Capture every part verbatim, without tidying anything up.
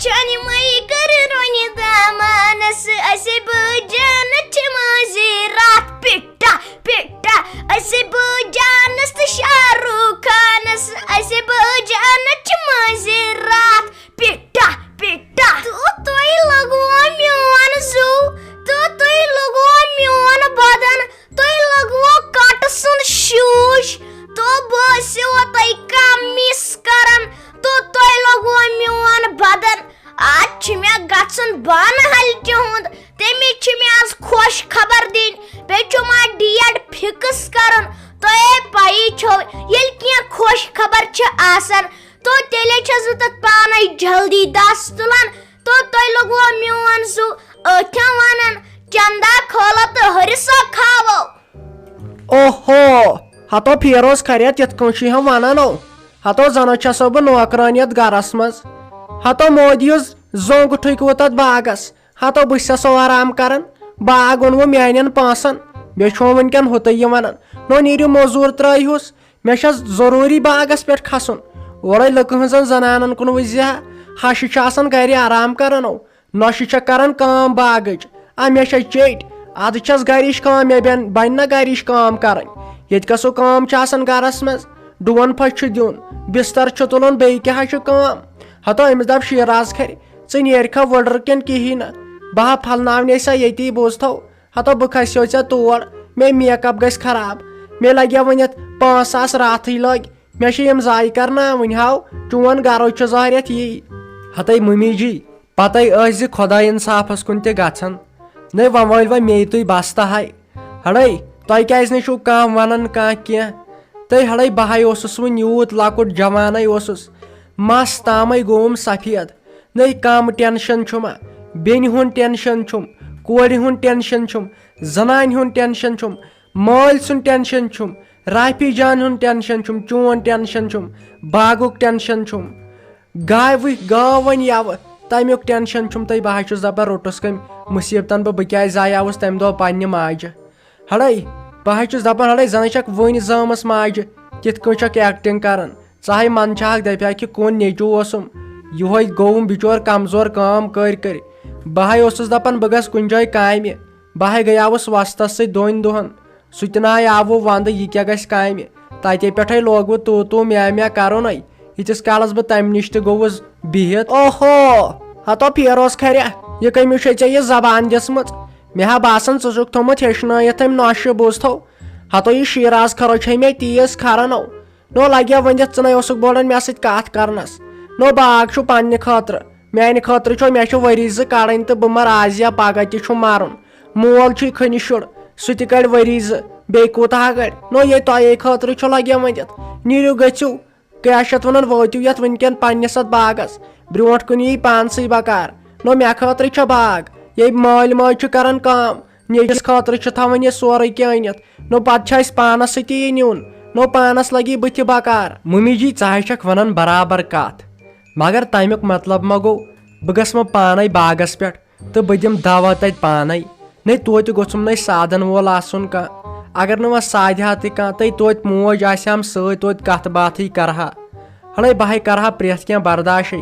چانہِ مَیہِ کٔر رۄنہِ دامانس، اسہِ بٲجانس چھِ مٲنٛزِ راتھ۔ پِٹا پِٹا، اسہِ بٲجانس تہٕ شاہ رُخ خانس، اسہِ بٲجانس چھِ مٲنٛزِ راتھ۔ پِٹا پِٹا۔ تہٕ تۄہہِ لوٚگوا میون زُو، تہٕ تۄہہِ لوٚگوا میون بدن، تۄہہِ لوٚگوا کٹہٕ سُنٛد شوٗش، تہٕ بہٕ ٲسِوا تۄہہِ کم مِس کران، تہٕ تۄہہِ لوٚگوا میون بدن۔ آز چھُ مےٚ گژھُن بانہٕ ہلہِ تِہُنٛد، تٔمِس چھِ مےٚ آز خۄش خبر دِنۍ، بیٚیہِ چھُم آز ڈیٹ فِکٕس کرُن۔ تۄہے پَیی چھو، ییٚلہِ کینٛہہ خۄش خبر چھِ آسان، تو تیٚلے چھَس بہٕ تَتھ پانَے جلدی دَس تُلان۔ تو تۄہہِ لوٚگوا میون زُو أتھٮ۪ن وَنان، چندا کھولو تہٕ ہرسا کھاوو۔ اوہو، ہتو فیروز خریت یِتھ کٔنۍ چھُے ہم ونان او۔ ہتو زنہٕ چھسو بہٕ نوکران یتھ گرس منٛز۔ ہتو مودی یُس زونٛگہٕ ٹھُکۍ وُ تتھ باغس۔ ہتو بہٕ چھسو آرام کران۔ باغ اوٚنوُ میانٮ۪ن پونٛسن۔ بیٚیہِ چھُ وۄنۍ وٕنکٮ۪ن ہُتُے یہِ ونان، نو نیٖرِو موٚزوٗر ترٲیہوس۔ مےٚ چھس ضروٗری باغس پٮ۪ٹھ کھسُن۔ اورے لُکہٕ ہٕنٛزن زنانن کُن وٕچھزِ ہا، ہشہِ چھِ آسان گرِ آرام کران او۔ نۄشہِ چھےٚ کران کٲم باغٕچ۔ آ، مےٚ چھےٚ چیٚٹۍ۔ ادٕ چھس گرِچ کٲم، مےٚ بٮ۪ن-، بنہِ نہ گرِچ کٲم کرٕنۍ؟ ییٚتہِ کۄسو کٲم چھِ آسان گرس منٛز؟ ڈوٗن پھٔچ چھُ دیُن، بستر چھُ تُلُن، بیٚیہِ کیٛاہ چھُ کٲم؟ ہتو أمِس دپ شیراز کھرِ، ژٕ نیرکھا وُڈرٕ کِنۍ کِہی نہٕ؟ بہٕ ہا پھلناونَے سا ییٚتی، بوٗزتھو؟ ہتو بہٕ کھسیو ژےٚ تور، مےٚ میک اپ گژھِ خراب، مےٚ لگہِ وۄنۍ یتھ پانٛژھ ساس راتھٕے لٔگۍ، مےٚ چھِ یِم ضایع کرناوٕنۍ۔ ہاو، چون گرو چھُ ظٲہرِتھ یی۔ ہتے ممی جی، پتے ٲسۍ زِ خۄداے انصافس کُن تہِ گژھن۔ نے وۄنۍ وٲلۍ وۄنۍ مے تُہۍ بستہٕ ہاے۔ ہڑے، تۄہہِ کیازِ نہٕ چھُو کانٛہہ ونان کانٛہہ کینٛہہ؟ تہٕ ہڑے بہٕ ہاے اوسُس وُنہِ یوٗت لۄکُٹ جوانے اوسُس، مس تامے گوٚوُم سفید۔ نے کم ٹینشن چھُم، بیٚنہِ ہُنٛد ٹینشن چھُم، کورِ ہُنٛد ٹینشن چھُم، زنانہِ ہُنٛد ٹینشن چھُم، مٲلۍ سُنٛد ٹینشن چھُم، رافی جان ہُنٛد ٹینشن چھُم، چون ٹینشن چھُم، باغُک ٹینشن چھُم۔ گاوٕکۍ گٲو وۄنۍ یَوٕ، تَمیُک ٹینشن چھُم تۄہہِ۔ بہٕ حظ چھُس دَپان، روٚٹُس کٔمۍ مُصیٖبتَن بہٕ، بہٕ کیٛازِ زایاوُس تَمہِ دۄہ پنٛنہِ ماجہِ؟ ہَڑے، بہٕ حظ چھُس دَپان، ہَڑے، زَنَے چھَکھ وٕنۍ زامٕژ ماجہِ، کِتھ کٔنۍ چھَکھ ایکٹِنٛگ کَران؟ ژٕ ہَے منٛدچھاہَکھ، دَپہِ ہا کہِ کُن نیٚچوٗ اوسُم، یِہوٚے گوٚوُم بِچور کمزور کٲم کٔرۍ کٔرۍ۔ بہٕ ہَے اوسُس دَپان، بہٕ گژھٕ کُنہِ جایہِ کامہِ، بہٕ ہَے گٔیاوُس وۄستَس سۭتۍ دۄن دۄہَن۔ سُہ تہِ نہ آوُ وَندٕ، یہِ کیٛاہ گژھِ کامہِ؟ تَتے پٮ۪ٹھَے لوگوُ تو تو مےٚ مےٚ کَرُن۔ ییٖتِس کالَس بہٕ تَمہِ نِش تہِ گوٚوُس بِہِتھ۔ اوہو، ہتو فیروز کھریا، یہِ کٔمِس چھے ژےٚ یہِ زبان دِژمٕژ؟ مےٚ ہا باسان، ژٕ چھُکھ تھوٚمُت ہیٚچھنٲیِتھ أمۍ نۄشہِ، بوٗزتھو۔ ہتو یہِ شیراز کھرو چھے مےٚ تیز کھران او۔ نو لگیا ؤنِتھ، ژٕ نے اوسُکھ بولان مےٚ سۭتۍ کتھ کرنس۔ نو باغ چھُ پننہِ خٲطرٕ، میانہِ خٲطرٕ چھو، مےٚ چھُ ؤری زٕ کڑٕنۍ تہٕ بہٕ مرٕ آز یا پگاہ تہِ چھُ مرُن۔ مول چھُے کھٔنہِ شُر، سُہ تہِ کڑِ ؤری زٕ، بیٚیہِ کوٗتاہ کڑِ؟ نو یے تۄہے خٲطرٕ چھُ لگیا ؤنِتھ۔ نیٖرِو گٔژھِو، کیٛاہ چھِ اتھ ونان، وٲتِو یتھ وٕنکٮ۪ن پننِس اتھ باغس، برونٛٹھ کُن یی پانسٕے بکار۔ نو مےٚ خٲطرٕ چھا باغ؟ یے مٲلۍ ماجہِ چھُ کران کٲم، نیٚچوِس خٲطرٕ چھُ تھاوان یہِ سورُے کینٛہہ أنِتھ۔ نو پتہٕ چھُ اسہِ پانس سۭتی یہِ نیُن۔ نو پانس لگی بٕتھِ بکار۔ مُمی جی، ژٕ ہاے چھکھ ونان برابر کتھ، مگر تمیُک مطلب ما گوٚو بہٕ گژھٕ وۄنۍ پانے باغس پٮ۪ٹھ تہٕ بہٕ دِمہٕ دوا تتہِ پانے؟ نے توتہِ گوٚژھُم نے سادن وول آسُن کانٛہہ۔ اگر نہٕ وۄنۍ سادِ ہا تہِ کانٛہہ، تہٕ توتہِ موج آسہِ ہم سۭتۍ، توتہِ کتھ باتھٕے کرٕ ہا۔ ہڑے بہٕ ہاے کرٕ ہا پرٛٮ۪تھ کینٛہہ برداشے،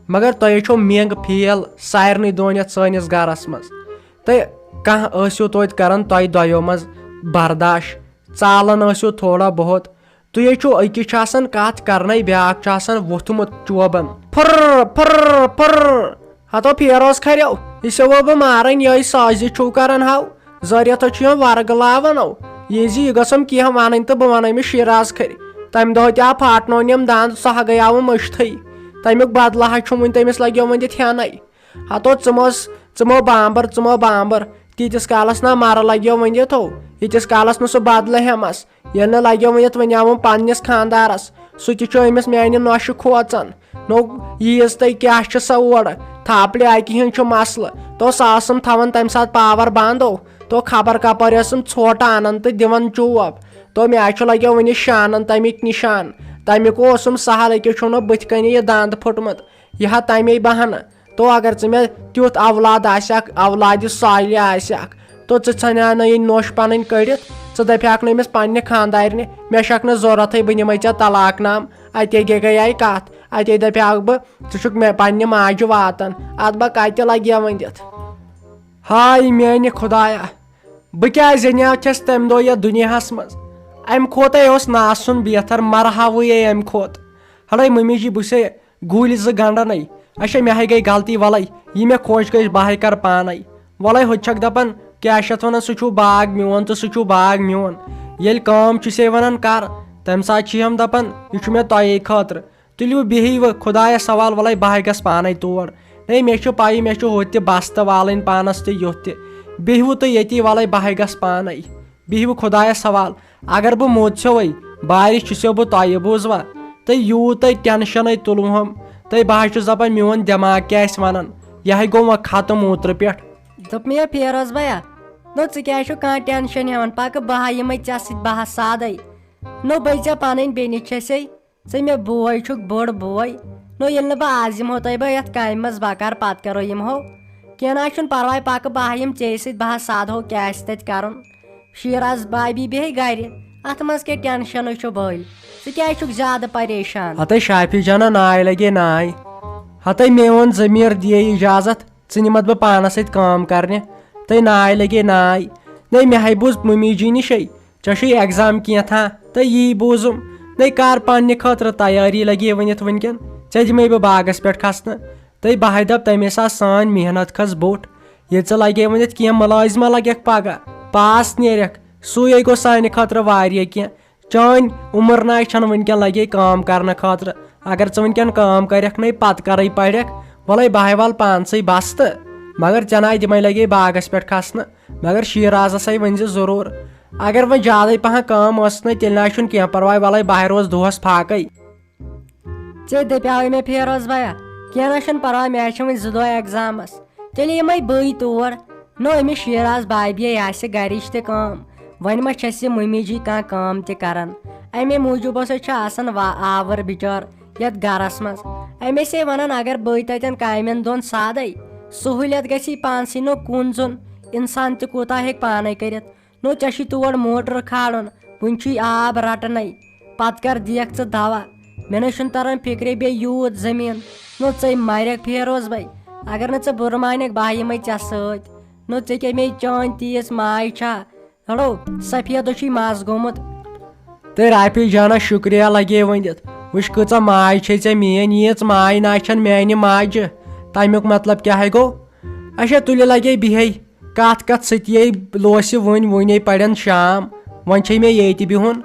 مگر تۄہے چھو مینٛگ فیل سارنٕے دۄن یتھ سٲنِس گرس منٛز۔ تہٕ کانٛہہ ٲسِو توتہِ کران تۄہہِ دۄیو منٛز برداش، ژالان ٲسِو تھوڑا بہت۔ تُہۍ ہے چھِو، أکِس چھُ آسان کتھ کرنے، بیٛاکھ چھُ آسان ووٚتھمُت چوبان۔ پھر، پھر، پھر۔ ہتو فیروز کھریو، یہِ سیوٚو بہٕ مارٕنۍ، یِہوٚے سازِ چھُو کران ہاو۔ زٲریتو چھُ یِم ورگلاوان او۔ یہِ زِ یہِ گٔژھم کینٛہہ ونٕنۍ تہٕ بہٕ ونہٕ أمِس شیراز کھرِ۔ تمہِ دۄہ تہِ آو پھاٹنوونیم دند، سُہ ہا گٔیاوُم مٔشتھٕے۔ تمیُک بدلہٕ ہا چھُم وُنہِ تٔمِس لگیومُت دِتھ ہٮ۪نَے۔ ہتو ژٕ مہ ٲس، ژٕ مہ بامبر، ژٕ مہ بامبر۔ تیٖتِس کالس نا مرٕ لگیو ؤنِتھ ہو، ییٖتِس کالس نہٕ سُہ بدلہٕ ہٮ۪مس۔ ییٚلہِ نہٕ لگیو ؤنِتھ، وۄنۍ آوُم پننِس خانٛدارس۔ سُہ تہِ چھُ أمِس میانہِ نۄشہِ کھوژان۔ نو، ییٖژ تۄہہِ کیٛاہ چھِ سۄ اورٕ؟ تھاپڑِ اکہِ ہِنٛز چھُ مسلہٕ۔ تو سۄ ٲسٕم تھاوان تمہِ ساتہٕ پاور بنٛد او۔ تو خبر کپٲرۍ ٲسٕم ژھوٹہٕ انان تہٕ دِوان چوب۔ تو مےٚ چھُ لگیو وُنہِ شانن تمیُک نشان۔ تمیُک اوسُم سہل، أکِس چھُم نہٕ بٕتھِ کنہِ یہِ دند پھُٹمُت۔ یہِ ہا تمے بہانہٕ۔ تو اگر ژٕ مےٚ تیُتھ اولاد آسہِ اکھ، اولادِ صالح آسہِ اکھ، تو ژٕ ژھٕنہِ ہا نہٕ یہِ نوٚش پنٕنۍ کٔڑِتھ، ژٕ دپہِ ہاکھ نہٕ أمِس پننہِ خانٛدارنہِ، مےٚ چھکھ نہٕ ضروٗرتھٕے، بہٕ نِمے ژےٚ طلاق نام، اتے گے گٔیے کتھ۔ اتے دپیاکھ بہٕ، ژٕ چھُکھ مےٚ پننہِ ماجہِ واتان، اتھ بہٕ کتہِ لگہِ ونِتھ؟ ہاے میانہِ خدایا، بہٕ کیازِ زینیاو چھَس تمہِ دۄہ یتھ دُنیاہس منٛز؟ امہِ کھۄتے اوس ناسُن بہتر، مرہاوٕے امہِ کھۄتہٕ۔ ہڑے ممی جی، بہٕ چھسے گوٗلۍ زٕ گنڈنے۔ اچھا، مےٚ ہے گٔے غلطی، ولے یہِ مےٚ خۄش گٔے بہٕ ہے کرٕ پانے۔ ولے ہُتہِ چھکھ دپان، کیاہ چھِ اتھ ونان، سُہ چھُو باغ میون تہٕ سُہ چھُو باغ میون۔ ییٚلہِ کٲم چھُسے ونان کر، تمہِ ساتہٕ چھِ یِم دپان، یہِ چھُ مےٚ تۄہے خٲطرٕ۔ تُلِو بِہِو خۄدایَس حوال، وَلَے بہٕ ہَے گژھٕ پانَے تور۔ ہے، مےٚ چھُ پَیی، مےٚ چھُ ہُتہِ تہِ بستہٕ والٕنۍ پانَس تہِ یُتھ تہِ۔ بِہِو تُہۍ ییٚتی، وَلَے بہٕ ہَے گژھٕ پانَے۔ بِہِو خۄدایَس حوال۔ اگر بہٕ موٚد ژھیوٚوَے، بارِش چھُسو بہٕ تۄہہِ، بوٗزوا؟ تُہۍ یوٗت تۄہہِ ٹٮ۪نشَنَے تُلوُہَم، تُہۍ، بہٕ ہَے چھُس دَپان، میون دٮ۪ماغ کیٛاہ آسہِ وَنان؟ یہِ ہَے گوٚو وۄنۍ ختم اوترٕ پٮ۪ٹھ۔ دوٚپ مےٚ، فیروز بھیا، نو ژٕ کیٛازِ چھُکھ کانٛہہ ٹٮ۪نشَن ہٮ۪وان؟ پَکہٕ بہٕ ہا یِمَے ژےٚ سۭتۍ، بہٕ ہا سادَے۔ نو بٔے ژےٚ پَنٕنۍ بیٚنہِ چھَسے۔ ژٕ مےٚ بوے چھُکھ، بوٚڑ بوے۔ نو ییٚلہِ نہٕ بہٕ آز یِمہو تۄہہِ بہٕ یَتھ کامہِ منٛز بکار، پتہٕ کرو یِمہو۔ کینٛہہ نہ حظ چھُنہٕ پرواے، پکہٕ بہٕ ہا یِم ژےٚ سۭتۍ، بہٕ ہا سادہو کیٛاہ آسہِ تتہِ کرُن۔ شیراز بابی بیٚہہِ گرِ، اتھ منٛز کیٛاہ ٹینشنٕے چھُ بٔلۍ؟ ژٕ کیٛازِ چھُکھ زیادٕ پریشان؟ ہتے شافی جانہ، ناے لگے ناے۔ ہتے میون ضمیر دِیے اجازت، ژٕ نِمتھ بہٕ پانس سۭتۍ کٲم کرنہِ، تہٕ ناے لگے ناے۔ نے مےٚ ہاے بوٗز ممی جی نِشے، ژےٚ چھُے ایگزام کینٛژھا، تہٕ یی بوٗزُم۔ نے کر پننہِ خٲطرٕ تیٲری، لگے ؤنِتھ وٕنکٮ۪ن۔ ژےٚ دِمے بہٕ باغس پٮ۪ٹھ کھسنہٕ۔ تہٕ بہٕ ہاے دپ، تمے ساتہٕ سٲنۍ محنت کھٔژ بوٚٹھ۔ ییٚلہِ ژٕ لگے ؤنِتھ کینٛہہ مُلٲزمہ لگکھ پگاہ، پاس نیرکھ، سُے گوٚو سانہِ خٲطرٕ واریاہ کینٛہہ۔ چٲنۍ عمر ناے چھنہٕ وٕنکٮ۪ن لگے کٲم کرنہٕ خٲطرٕ۔ اگر ژٕ وٕنکٮ۪ن کٲم کرکھ نَے، پتہٕ کرے پرکھ، وَلَے بہٕ ہاے وال پانسٕے بستہٕ۔ مگر ژےٚ ناے دِمے لگے باغس پٮ۪ٹھ کھسنہٕ۔ مگر شیرازس ہے ؤنۍ زِ ضروٗر۔ اگر وۄنۍ زیادَے پہن کٲم ٲسٕس نَے، تیٚلہِ ناے چھُنہٕ کینٛہہ پرواے، وَلَے بہٕ ہاے روزٕ دۄہس فاقے۔ ژےٚ دَپیاوٕے مےٚ فیروز بھیا، کینٛہہ نہ چھُنہٕ پرواے، مےٚ چھِ وۄنۍ زٕ دۄہ ایگزامس۔ تیٚلہِ یِمے بٕے تور۔ نو أمِس شیراز بابیے آسہِ گرِچ تہِ کٲم۔ وۄنۍ ما چھَس یہِ مٔمی جی کانٛہہ کٲم تہِ کران؟ اَمے موٗجوٗب ہسا چھُ آسان وا-، آوُر بِچور یَتھ گرس منٛز۔ أمِس ہے وَنان، اگر بٕے تَتٮ۪ن کامٮ۪ن دۄن سادَے، سہوٗلیت گژھی پانسٕے۔ نو کُن زوٚن اِنسان تہِ کوٗتاہ ہیٚکہِ پانَے کٔرِتھ؟ نو ژےٚ چھُے تور موٹر کھالُن، وُنہِ چھُے آب رٹنے، پتہٕ کر دِیکھ ژٕ دوا؟ مےٚ نَے چھُنہٕ تران فکرے، بیٚیہِ یوٗت زٔمیٖن۔ نو ژے مرکھ فیروز بھاے، اگر نہٕ ژٕ بُرٕ مانکھ، بہٕ ہا یِمے ژےٚ سۭتۍ۔ نو ژےٚ کیٛاہ مے چٲنۍ تیٖژ ماے چھا؟ ہڑو، سفیدو چھُے مس گوٚمُت۔ تہٕ رافی جانہ، شُکریہ لگے ؤنِتھ۔ وٕچھ کۭژاہ ماے چھے ژےٚ میٲنۍ، ییٖژ ماے نہ چھَنہٕ میانہِ ماجہِ۔ تمیُک مطلب کیٛاہ ہے گوٚو؟ اچھا، تُلہِ لگے بِہے۔ کتھ کتھ سۭتۍ یے لوسہِ وُنۍ، وُنے پرن شام، وۄنۍ چھے مےٚ ییٚتہِ بِہُن۔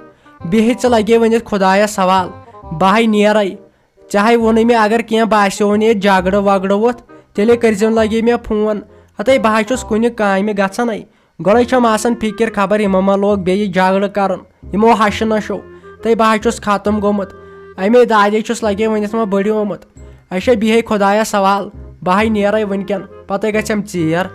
بِہِتھ ژٕ لگے ؤنِتھ خۄدایس حوال، بہٕ ہاے نیرے۔ ژےٚ ہاے ووٚنُے مےٚ، اگر کینٛہہ باسیو نہٕ ییٚتہِ جگڑٕ وگڑٕ ووٚتھ، تیٚلے کٔرزیو لگے مےٚ فون۔ ہتے بہٕ ہاے چھُس کُنہِ کامہِ گژھنے۔ گۄڈے چھم آسان فکر، خبر یِمو ما لوگ بیٚیہِ جگڑٕ کرُن، یِمو ہشہِ نشو۔ تہٕ بہٕ ہاے چھُس ختم گوٚمُت۔ امے دادے چھُس لگے ؤنِتھ وۄنۍ بٔڑیومُت۔ اچھا، بیہے خۄدایس حوال، بہٕ ہاے نیرے وٕنکٮ۪ن، پتہٕ گژھٮ۪م ژیر۔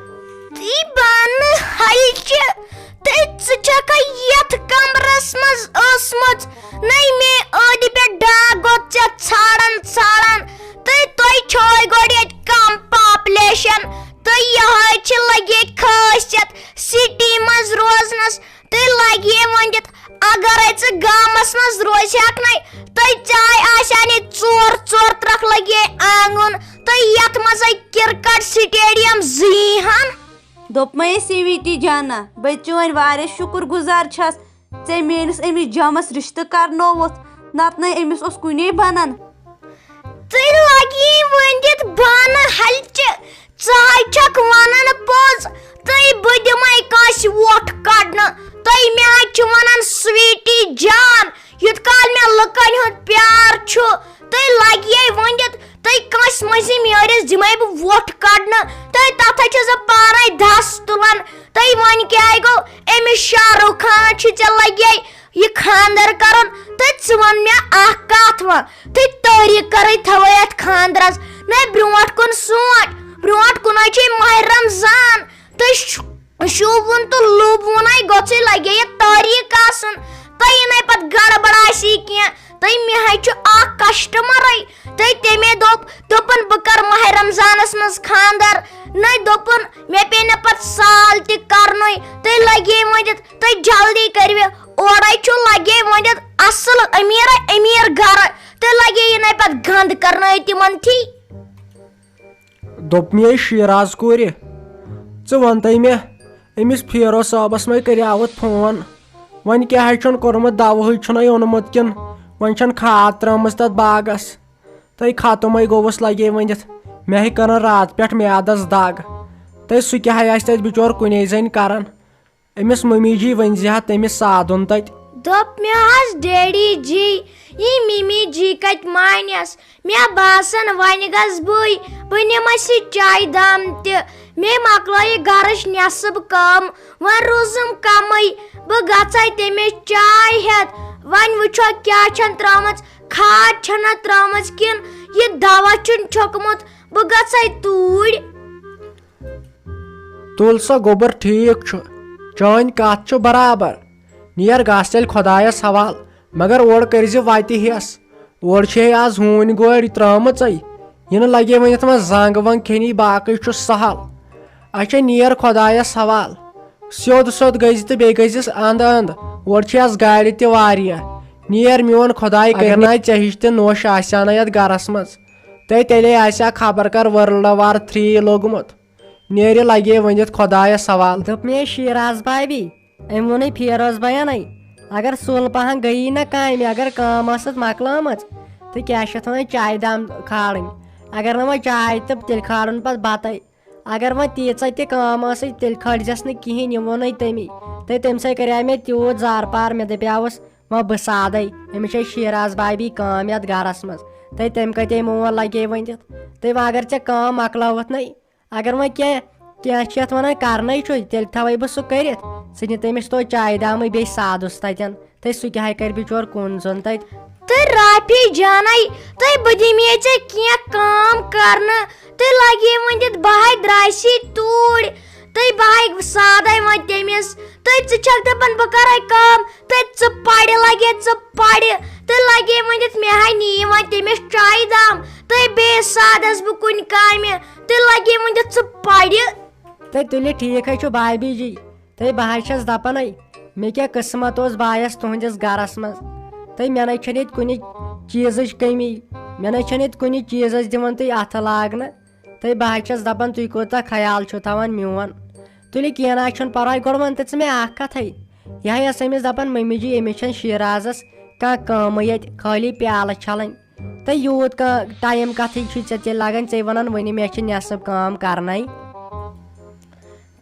تہٕ بانہٕ ہلچہِ، تہٕ ژٕ چھکھا یتھ کمرس منٛز ٲسمٕژ؟ نَے مے أنٛدۍ پٮ۪ٹھ ڈاکھ گوٚو ژےٚ ژھانڈان ژھانڈان، تہٕ تۄہہِ چھوے گۄڈٕ ییٚتہِ کم پاپلیشن، تہٕ یہے چھِ لگے خٲصیت سٹی منٛز روزنس۔ تہٕ لگہِ یہِ ؤنِتھ، اگرے ژٕ گامس منٛز روزِ ہکھ نے، تہٕ ژےٚ آسہِ ہا نے ژور ژور ترکھ لگہِ یہِ آنگُن، تہٕ یتھ منٛز ہے کرکٹ سٹیڈیم زیٖہن۔ دوٚپمَے سویٖٹی جانا، بہٕ چٲنۍ واریاہ شُکُر گُزار چھَس، ژےٚ میٲنِس أمِس جَمَس رِشتہٕ کرنووُتھ، نتہٕ نے أمِس اوس کُنے بنان۔ تہٕ لگہِ یہِ ؤنِتھ بانہٕ ہلچہِ، ژٕ ہاے چھکھ ونان پوٚز، تہٕ بہٕ دِمے کٲنٛسہِ وۄٹھ کڑنہٕ۔ تہٕ مےٚ ہاے چھِ ونان سویٖٹی جان، یوٗت کال مےٚ لُکن ہُنٛد پیار چھُ، تہٕ لگہِ یے ؤنِتھ، تہٕ کٲنٛسہِ مٔنٛزِم یٲرِس دِمے بہٕ وۄٹھ کڑنہٕ۔ تہٕ تتھ ہاے چھَس بہٕ پانے دس تُلان۔ تہٕ وۄنۍ کیٛاہ گوٚو؟ أمِس شاہ رُخ خانس چھُ ژےٚ لگے یہِ خانٛدر کرُن، تہٕ ژٕ وَن مےٚ اکھ کتھ وۄنۍ، تہٕ تٲریٖخ کَرٕے تھاوَے اَتھ خانٛدرس۔ نَے برٛونٛٹھ کُن سونٛچ، برٛونٛٹھ کُن ہے چھے ماہِ رمضان، تہٕ شو-، شوٗبوُن تہٕ لوٗبوُن ہے گوٚژھُے لگے یہِ تٲریٖخ آسُن، تہٕ یہِ نَے پتہٕ گڑبڑ آسی کینٛہہ۔ تہٕ مےٚ ہے چھُ اکھ کسٹمرے، تہٕ تٔمۍ دوٚپ، دوٚپُن بہٕ کرٕ ماہِ رمضانس منٛز خانٛدر، نَے دوٚپُن مےٚ پیٚیہِ نہٕ پتہٕ سال تہِ کرنُے، تہٕ لگے ؤنِتھ تہٕ جلدی کٔرِو، اورے چھُ لگے ؤنِتھ اصل امیر امیر گرٕ، تہٕ لگے یہِ نَے پتہٕ گنٛد کرنٲوِتھ تِمن تھی۔ دوٚپ مےٚ، "شیراز کورِ، ژٕ وَنتَے مےٚ، أمِس فیروز صٲبَس مَے کریاوُتھ فون؟ وۄنۍ کیٛاہ چھُن کوٚرمُت؟ دَوہٕے چھُنَے اوٚنمُت کِنہٕ وۄنۍ چھَن کھاد ترٛٲومٕژ تَتھ باغَس؟ تَے ختمٕے گوٚوُس لگے ؤنِتھ۔ مےٚ ہے کٔرٕن راتہٕ پٮ۪ٹھ میادَس دَگ۔ تَے سُہ کیٛاہ آسہِ تَتہِ بِچور کُنے زٔنۍ کران؟" أمِس مٔمی جی ؤنۍ زِ ہا تٔمِس سادُن تَتہِ۔ دوٚپ مےٚ حظ ڈیڈی جی، یہِ مِمی جی کَتہِ مانٮ۪س؟ مےٚ باسان وۄنۍ گژھٕ بٕے، بہٕ نِمَس یہِ چایہِ دام تہِ۔ مےٚ مۄکلٲو یہِ گَرٕچ نٮ۪صٕب کٲم، وۄنۍ روٗزٕم کَمٕے۔ بہٕ گژھَے تٔمِس چاے ہٮ۪تھ، وۄنۍ وٕچھو کیٛاہ چھَن ترٛٲومٕژ، کھاد چھَنہ ترٛٲومٕژ کِنہٕ یہِ دوا چھُن چھوٚکمُت۔ بہٕ گژھَے توٗرۍ۔ تُل سا گوٚبُر، ٹھیٖک چھُ، چٲنۍ کَتھ چھِ برابر۔ نیر گژھ تیٚلہِ خۄدایَس حوال، مگر اورٕ کٔرۍ زِ وَتہِ ہٮ۪س۔ اورٕ چھے آز ہوٗنۍ گٲڑۍ ترٛٲومٕژَے، یِنہٕ لگے وۄنۍ یَتھ منٛز زنٛگ ونٛگ کھیٚنی، باقٕے چھُ سہل۔ اچھا، نیر خۄدایَس حوال۔ سیوٚد سیوٚد گٔے زِ تہٕ بیٚیہِ گٔے زِس اَنٛد اَنٛد۔ اورٕ چھِ آز گاڑِ تہِ واریاہ۔ نیر میون خۄداے، اگر کٔرِنۍ نَے ژےٚ ہِش تہِ نوٚش آسہِ ہا نہ یَتھ گَرَس منٛز۔ تہٕ تیٚلے آسہِ ہا خبر کر World War Three لوٚگمُت۔ نیرِ لگے ؤنِتھ خۄدایَس حوال۔ دوٚپ مےٚ شیراز بابی، أمۍ ووٚنُے فیروز بھیَنَے، اگر سُل پہن گٔیی نہ کامہِ، اگر کٲم ٲسٕس مۄکلٲمٕژ، تہٕ کیٛاہ چھِ اَتھ وَنان، چایہِ دام کھالٕنۍ۔ اگر نہٕ وۄنۍ چاے تہٕ تیٚلہِ کھالُن پَتہٕ بَتَے۔ اگر وۄنۍ تیٖژاہ تہِ کٲم ٲسٕے، تیٚلہِ کھٲلزٮ۪س نہٕ کِہیٖنۍ، یہِ ووٚنُے تٔمی۔ تہٕ تٔمۍ سۭتۍ کریٛاو مےٚ تیوٗت زارٕ پار، مےٚ دَپیٛاوُس، وۄنۍ بہٕ سادَے، أمِس چھے شیراز بابی کٲم یَتھ گَرَس منٛز۔ تہٕ تٔمۍ کَتے مون لگے ؤنِتھ۔ تہٕ وۄنۍ اگر ژےٚ کٲم مۄکلٲوٕتھ نَے، اگر وۄنۍ کینٛہہ، کینٛہہ چھِ یَتھ وَنان کَرنَے چھُے، تیٚلہِ تھاوَے بہٕ سُہ کٔرِتھ۔ ژٕ نہِ تٔمِس توتہِ چایہِ دامٕے بیٚیہِ سادُس تَتٮ۪ن۔ تہٕ سُہ کیٛاہ ہَے کَرِ بِچور کُن زوٚن تَتہِ۔ تہٕ رافی جانَے، تہٕ بہٕ دِمے ژےٚ کینٛہہ کٲم کَرنہٕ۔ تہٕ لَگے وۄنۍ دِتھ بہٕ ہَے درٛایسی توٗرۍ۔ تہٕ بہٕ ہَے سادَے وۄنۍ تٔمِس۔ تہٕ ژٕ چھَکھ دَپان بہٕ کَرَے کٲم۔ تہٕ ژٕ پَرِ لَگے، ژٕ پَرِ۔ تہٕ لَگے وۄنۍ دِتھ مےٚ ہَے نِیہِ وۄنۍ تٔمِس چایہِ دام۔ تہٕ بیٚیہِ سادَس بہٕ کُنہِ کامہِ۔ تہٕ لَگے وۄنۍ دِتھ ژٕ پَرِ۔ تہٕ تُلہِ ٹھیٖک ہے چھُ بابی جی۔ تہٕ بہٕ حظ چھَس دَپَنَے، مےٚ کیٛاہ قٕسمَت اوس بایَس تُہٕنٛدِس گَرَس منٛز۔ تہٕ مےٚ نَے چھَنہٕ ییٚتہِ کُنہِ چیٖزٕچ کٔمی، مےٚ نَے چھَنہٕ ییٚتہِ کُنہِ چیٖزَس دِوان تُہۍ اَتھٕ لاگنہٕ۔ تہٕ بہٕ حظ چھَس دَپان، تُہۍ کوٗتاہ خیال چھُو تھاوان میون۔ تُلہِ کینٛہہ نہ حظ چھُنہٕ پَرواے، گۄڈٕ وَن تہٕ ژٕ مےٚ اَکھ کَتھَے۔ یہِ ہَے ٲس أمِس دَپان، مٔمی جی، أمِس چھَنہٕ شیٖرازَس کانٛہہ کٲمٕے ییٚتہِ، خٲلی پیالہٕ چھَلٕنۍ۔ تہٕ یوٗت کا-، ٹایم کَتھٕے چھُے ژےٚ تیٚلہِ لَگان؟ ژےٚ وَنان وٕنہِ مےٚ چھِ نٮ۪صٕب کٲم کَرنَے۔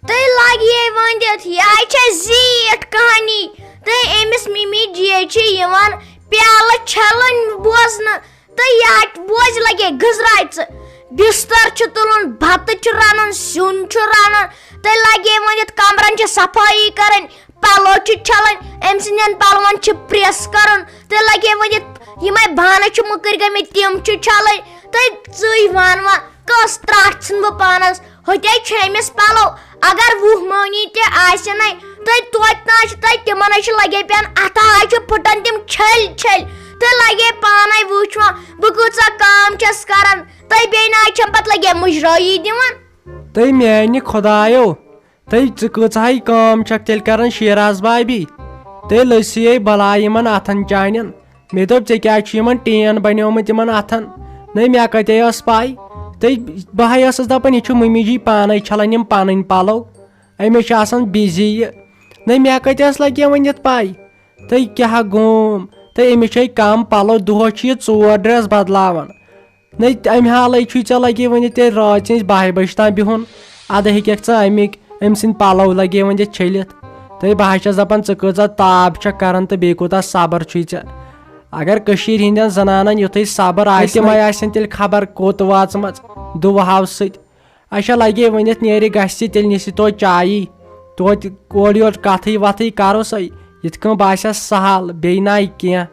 تہٕ لَگہِ یے وۄنۍ دِتھ، یہِ ہَے چھےٚ زیٖٹھ کہانی۔ تہٕ أمِس مِمی جی چھِ یِوان پیالہٕ چھَلٕنۍ بوزنہٕ۔ تہٕ یا بوزِ لَگے گٔزراے ژٕ۔ بِستَر چھُ تُلُن، بَتہٕ چھُ رَنُن، سیُن چھُ رَنُن۔ تہٕ لَگے وۄنۍ یَتھ کَمرَن چھِ صفٲیی کَرٕنۍ، پَلو چھِ چھَلٕنۍ، أمۍ سٕنٛدٮ۪ن پَلوَن چھِ پرٛٮ۪س کَرُن۔ تہٕ لَگے وۄنۍ یَتھ یِمَے بانہٕ چھِ مٔکٕرۍ گٔمٕتۍ، تِم چھِ چھَلٕنۍ۔ تہٕ ژٕے وَن وۄنۍ، کٔژ ترٛٹھ ژھٕن بہٕ پانَس؟ ہوٚتے چھِ أمِس پَلو۔ اگر وُہ مٲنی تہِ آسہِ نَے، تہٕ توتہِ نہ چھِ تَتہِ تِمَن حظ چھِ لَگے پٮ۪ن اَتھٕ حظ چھِ پھٕٹان تِم چھٔلۍ چھٔلۍ۔ تہٕ لَگے پانَے وٕچھ وۄنۍ بہٕ کۭژاہ کٲم چھَس کَران۔ تہٕ بیٚیہِ نہ حظ چھَم پَتہٕ لَگے مُجرٲیی دِوان۔ تہٕ میٛانہِ خۄدایو، تہٕ ژٕ کۭژاہ ہَے کٲم چھَکھ تیٚلہِ کَران شیراز بابی؟ تہٕ لٔسیے بَلاے یِمَن اَتھَن چانٮ۪ن۔ مےٚ دوٚپ، "ژےٚ کیٛازِ چھُ یِمَن ٹین بَنیومُت یِمَن اَتھَن؟" نَے مےٚ کَتہِ ٲس پَے؟ تہٕ بہٕ ہَے ٲسٕس دَپان، یہِ چھُ مٔمی جی پانَے چھَلان یِم پَنٕنۍ پَلو۔ أمِس چھِ آسان بِزی یہِ۔ نَے مےٚ کَتہِ ٲس لَگہِ وۄنۍ یَتھ پَے؟ تہٕ کیٛاہ گوم؟ تہٕ أمِس چھے کَم پَلو، دۄہَس چھِ یہِ ژور ڈرٛٮ۪س بَدلاوان۔ نَے اَمہِ حالَے چھُے ژےٚ لَگے وۄنۍ ییٚتہِ رٲژ ہٕنٛزِ بَہہِ بَجہِ تام بِہُن۔ اَدٕ ہیٚکَکھ ژٕ اَمِکۍ، أمۍ سٕنٛدۍ پَلو لَگے وۄنۍ ییٚتہِ چھٔلِتھ۔ تہٕ بہٕ حظ چھَس دَپان، ژٕ کۭژاہ تاب چھَکھ کَران تہٕ بیٚیہِ کوٗتاہ صبر چھُے ژےٚ۔ اگر کٔشیٖرِ ہِنٛدٮ۪ن زَنانَن یُتھُے صبر آسہِ، تِمَے آسن تیٚلہِ خبر کوٚت واژمَژ دُوہَو سۭتۍ۔ اچھا، لَگے ؤنِتھ نیرِ گژھِ تیٚلہِ نِسہِ توتہِ چایی، توتہِ اورٕ یورٕ کَتھٕے وَتھٕے کَرو سَے، یِتھ کٔنۍ باسٮ۪س سہل، بیٚیہِ نَے کینٛہہ۔